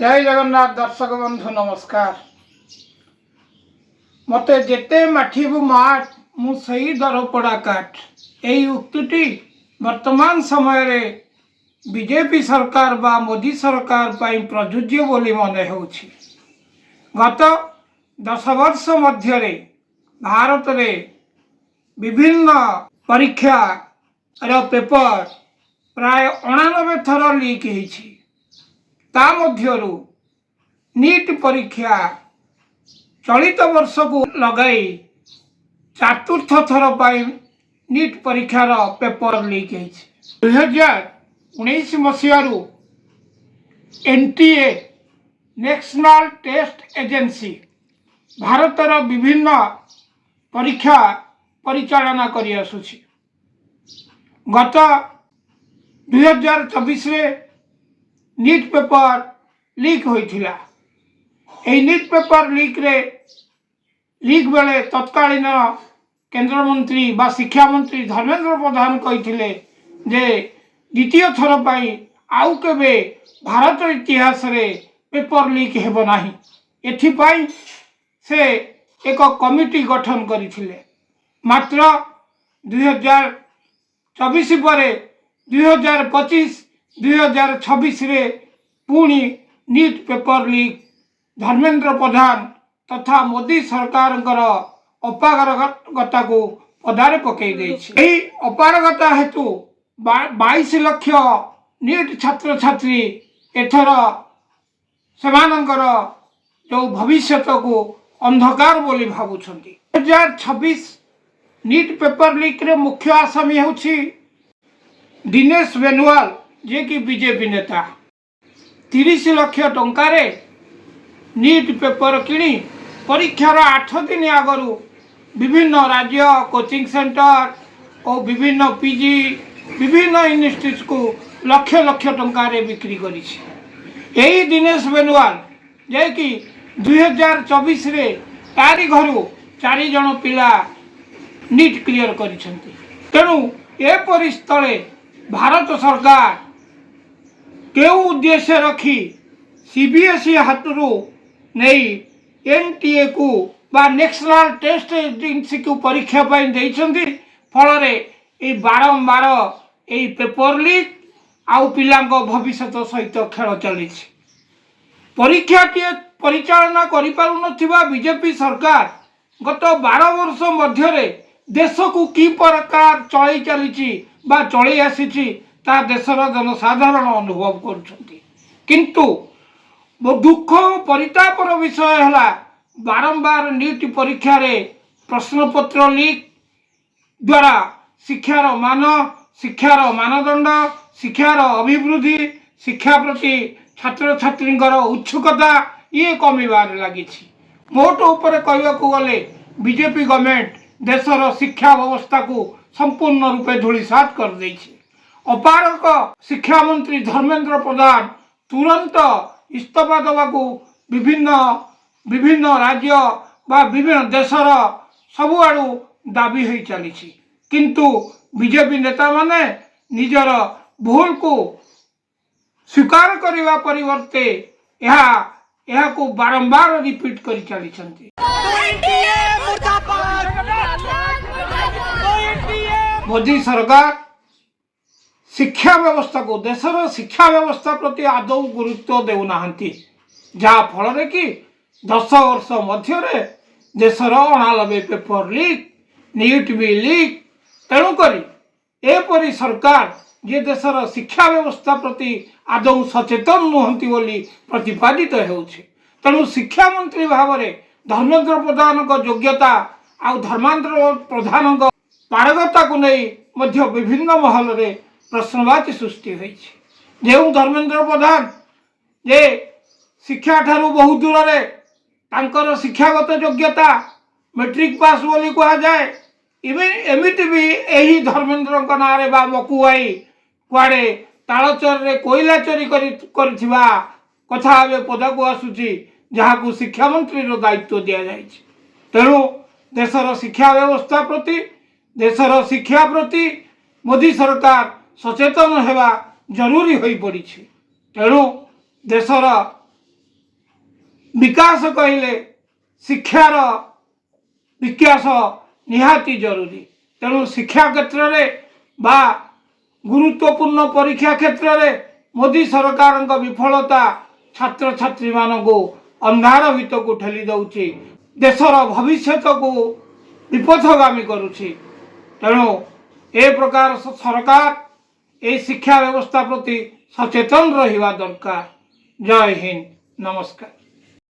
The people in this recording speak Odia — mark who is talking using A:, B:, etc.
A: ଜୟ ଜଗନ୍ନାଥ ଦର୍ଶକ ବନ୍ଧୁ, ନମସ୍କାର। "ମତେ ଯେତେ ମାଠିବୁ ମାଠ, ମୁଁ ସେଇ ଦରପୋଡ଼ା କାଠ।" ଏହି ଉକ୍ତିଟି ବର୍ତ୍ତମାନ ସମୟରେ ବିଜେପି ସରକାର ବା ମୋଦି ସରକାର ପାଇଁ ପ୍ରଯୁଜ୍ୟ ବୋଲି ମନେ ହେଉଛି। ଗତ 10 ବର୍ଷ ମଧ୍ୟରେ ଭାରତରେ ବିଭିନ୍ନ ପରୀକ୍ଷାର ପେପର ପ୍ରାୟ 89 ଥର ଲିକ୍ ହେଇଛି। ତା ମଧ୍ୟରୁ ନିଟ୍ ପରୀକ୍ଷା ଚଳିତ ବର୍ଷକୁ ଲଗାଇ ଚତୁର୍ଥ ଥର ପାଇଁ ନିଟ୍ ପରୀକ୍ଷାର ପେପର ଲିକ୍ ହେଇଛି। 2019 ମସିହାରୁ ଏନ୍ଟିଏ, ନ୍ୟାସନାଲ ଟେଷ୍ଟ ଏଜେନ୍ସି, ଭାରତର ବିଭିନ୍ନ ପରୀକ୍ଷା ପରିଚାଳନା କରିଆସୁଛି। ଗତ 2024ରେ ନିଟ୍ ପେପର ଲିକ୍ ହୋଇଥିଲା। ଏହି ନିଟ୍ ପେପର ଲିକ୍ ବେଳେ ତତ୍କାଳୀନ କେନ୍ଦ୍ରମନ୍ତ୍ରୀ ବା ଶିକ୍ଷାମନ୍ତ୍ରୀ ଧର୍ମେନ୍ଦ୍ର ପ୍ରଧାନ କହିଥିଲେ ଯେ ଦ୍ୱିତୀୟ ଥର ପାଇଁ ଆଉ କେବେ ଭାରତ ଇତିହାସରେ ପେପର ଲିକ୍ ହେବ ନାହିଁ। ଏଥିପାଇଁ ସେ ଏକ କମିଟି ଗଠନ କରିଥିଲେ। ମାତ୍ର 2024 ପରେ 2025, 2026ରେ ପୁଣି NEET paper leak Dharmendra Pradhan ତଥା ମୋଦି ସରକାରଙ୍କର ଅପାରଗତାକୁ ପଦାରେ ପକାଇ ଦେଇଛି। ଏହି ଅପାରଗତା ହେତୁ 22 ଲକ୍ଷ ନିଟ୍ ଛାତ୍ରଛାତ୍ରୀ ଏଥର ସେମାନଙ୍କର ଯେଉଁ ଭବିଷ୍ୟତକୁ ଅନ୍ଧକାର ବୋଲି ଭାବୁଛନ୍ତି। 2026 ନିଟ୍ ପେପର ଲିକ୍ରେ ମୁଖ୍ୟ ଆସାମୀ ହେଉଛି ଦିନେଶ ବେନୱାଲ, ଯିଏକି ବିଜେପି ନେତା। 30 ଲକ୍ଷ ଟଙ୍କାରେ ନିଟ୍ ପେପର କିଣି ପରୀକ୍ଷାର 8 ଦିନ ଆଗରୁ ବିଭିନ୍ନ ରାଜ୍ୟ କୋଚିଂ ସେଣ୍ଟର ଓ ବିଭିନ୍ନ ପିଜି, ବିଭିନ୍ନ ଇନଷ୍ଟିଚ୍ୟୁଟକୁ ଲକ୍ଷ ଲକ୍ଷ ଟଙ୍କାରେ ବିକ୍ରି କରିଛି। ଏହି ଦିନେଶ ବେନୱାଲ ଯାଇକି 2024ରେ ତାରି ଘରୁ ଚାରି ଜଣ ପିଲା ନିଟ୍ କ୍ଲିଅର କରିଛନ୍ତି। ତେଣୁ ଏପରି ସ୍ଥଳେ ଭାରତ ସରକାର କେଉଁ ଉଦ୍ଦେଶ୍ୟ ରଖି ସିବିଏସ୍ଇ ହାତରୁ ନେଇ ଏନ୍ଟିଏକୁ ବା ନ୍ୟାସନାଲ ଟେଷ୍ଟ ଏଜେନ୍ସିକୁ ପରୀକ୍ଷା ପାଇଁ ଦେଇଛନ୍ତି? ଫଳରେ ଏଇ ବାରମ୍ବାର ଏଇ ପେପର ଲିକ୍ ଆଉ ପିଲାଙ୍କ ଭବିଷ୍ୟତ ସହିତ ଖେଳ ଚାଲିଛି। ପରୀକ୍ଷାଟିଏ ପରିଚାଳନା କରିପାରୁନଥିବା ବିଜେପି ସରକାର ଗତ 12 ବର୍ଷ ମଧ୍ୟରେ ଦେଶକୁ କି ପ୍ରକାର ଚଳେଇ ଚାଲିଛି ବା ଚଳେଇ ଆସିଛି, ତାହା ଦେଶର ଜନସାଧାରଣ ଅନୁଭବ କରୁଛନ୍ତି। କିନ୍ତୁ ଦୁଃଖ ଓ ପରିତାପର ବିଷୟ ହେଲା, ବାରମ୍ବାର ନିଟ୍ ପରୀକ୍ଷାରେ ପ୍ରଶ୍ନପତ୍ର ଲିକ୍ ଦ୍ୱାରା ଶିକ୍ଷାର ମାନ, ଶିକ୍ଷାର ମାନଦଣ୍ଡ, ଶିକ୍ଷାର ଅଭିବୃଦ୍ଧି, ଶିକ୍ଷା ପ୍ରତି ଛାତ୍ରଛାତ୍ରୀଙ୍କର ଉତ୍ସୁକତା ଇଏ କମିବାରେ ଲାଗିଛି। ମୋଟ ଉପରେ କହିବାକୁ ଗଲେ ବିଜେପି ଗଭର୍ଣ୍ଣମେଣ୍ଟ ଦେଶର ଶିକ୍ଷା ବ୍ୟବସ୍ଥାକୁ ସମ୍ପୂର୍ଣ୍ଣ ରୂପେ ଧୂଳିସାତ କରିଦେଇଛି। ଅପାରକ ଶିକ୍ଷାମନ୍ତ୍ରୀ ଧର୍ମେନ୍ଦ୍ର ପ୍ରଧାନ ତୁରନ୍ତ ଇସ୍ତଫା ଦେବାକୁ ବିଭିନ୍ନ ବିଭିନ୍ନ ରାଜ୍ୟ ବା ବିଭିନ୍ନ ଦେଶର ସବୁଆଡ଼ୁ ଦାବି ହୋଇ ଚାଲିଛି। କିନ୍ତୁ ବିଜେପି ନେତାମାନେ ନିଜର ଭୁଲକୁ ସ୍ୱୀକାର କରିବା ପରିବର୍ତ୍ତେ ଏହାକୁ ବାରମ୍ବାର ରିପିଟ୍ କରି ଚାଲିଛନ୍ତି।
B: एनडीए मुर्दाबाद! एनडीए!
A: ମୋଦି ସରକାର ଶିକ୍ଷା ବ୍ୟବସ୍ଥାକୁ, ଦେଶର ଶିକ୍ଷା ବ୍ୟବସ୍ଥା ପ୍ରତି ଆଦୌ ଗୁରୁତ୍ୱ ଦେଉନାହାନ୍ତି, ଯାହାଫଳରେ କି 10 ବର୍ଷ ମଧ୍ୟରେ ଦେଶର 89 ପେପର ଲିକ୍, ନିଟ୍ ବି ଲିକ୍। ତେଣୁକରି ଏପରି ସରକାର ଯିଏ ଦେଶର ଶିକ୍ଷା ବ୍ୟବସ୍ଥା ପ୍ରତି ଆଦୌ ସଚେତନ ନୁହନ୍ତି ବୋଲି ପ୍ରତିପାଦିତ ହେଉଛି। ତେଣୁ ଶିକ୍ଷାମନ୍ତ୍ରୀ ଭାବରେ ଧର୍ମେନ୍ଦ୍ର ପ୍ରଧାନଙ୍କ ଯୋଗ୍ୟତା ଆଉ ଧର୍ମେନ୍ଦ୍ର ପ୍ରଧାନଙ୍କ ପାରଗତାକୁ ନେଇ ମଧ୍ୟ ବିଭିନ୍ନ ମହଲରେ ପ୍ରଶ୍ନବାଚୀ ସୃଷ୍ଟି ହୋଇଛି। ଯେଉଁ ଧର୍ମେନ୍ଦ୍ର ପ୍ରଧାନ ଯେ ଶିକ୍ଷାଠାରୁ ବହୁ ଦୂରରେ, ତାଙ୍କର ଶିକ୍ଷାଗତ ଯୋଗ୍ୟତା ମେଟ୍ରିକ ପାସ୍ ବୋଲି କୁହାଯାଏ। ଏମିତି ବି ଏହି ଧର୍ମେନ୍ଦ୍ରଙ୍କ ନାଁରେ ବା ମକୁଭାଇ କୁଆଡ଼େ ତାଳଚେରରେ କୋଇଲା ଚୋରି କରିଥିବା କଥା ଏବେ ପଦାକୁ ଆସୁଛି, ଯାହାକୁ ଶିକ୍ଷାମନ୍ତ୍ରୀର ଦାୟିତ୍ୱ ଦିଆଯାଇଛି। ତେଣୁ ଦେଶର ଶିକ୍ଷା ବ୍ୟବସ୍ଥା ପ୍ରତି, ଦେଶର ଶିକ୍ଷା ପ୍ରତି ମୋଦି ସରକାର ସଚେତନ ହେବା ଜରୁରୀ ହୋଇପଡ଼ିଛି। ତେଣୁ ଦେଶର ବିକାଶ କହିଲେ ଶିକ୍ଷାର ବିକାଶ ନିହାତି ଜରୁରୀ। ତେଣୁ ଶିକ୍ଷା କ୍ଷେତ୍ରରେ ବା ଗୁରୁତ୍ୱପୂର୍ଣ୍ଣ ପରୀକ୍ଷା କ୍ଷେତ୍ରରେ ମୋଦି ସରକାରଙ୍କ ବିଫଳତା ଛାତ୍ରଛାତ୍ରୀମାନଙ୍କୁ ଅନ୍ଧାର ଭିତକୁ ଠେଲି ଦେଉଛି, ଦେଶର ଭବିଷ୍ୟତକୁ ବିପଥଗାମୀ କରୁଛି। ତେଣୁ ଏ ପ୍ରକାର ସରକାର ଏହି ଶିକ୍ଷା ବ୍ୟବସ୍ଥା ପ୍ରତି ସଚେତନ ରହିବା ଦରକାର। ଜୟ ହିନ୍ଦ, ନମସ୍କାର।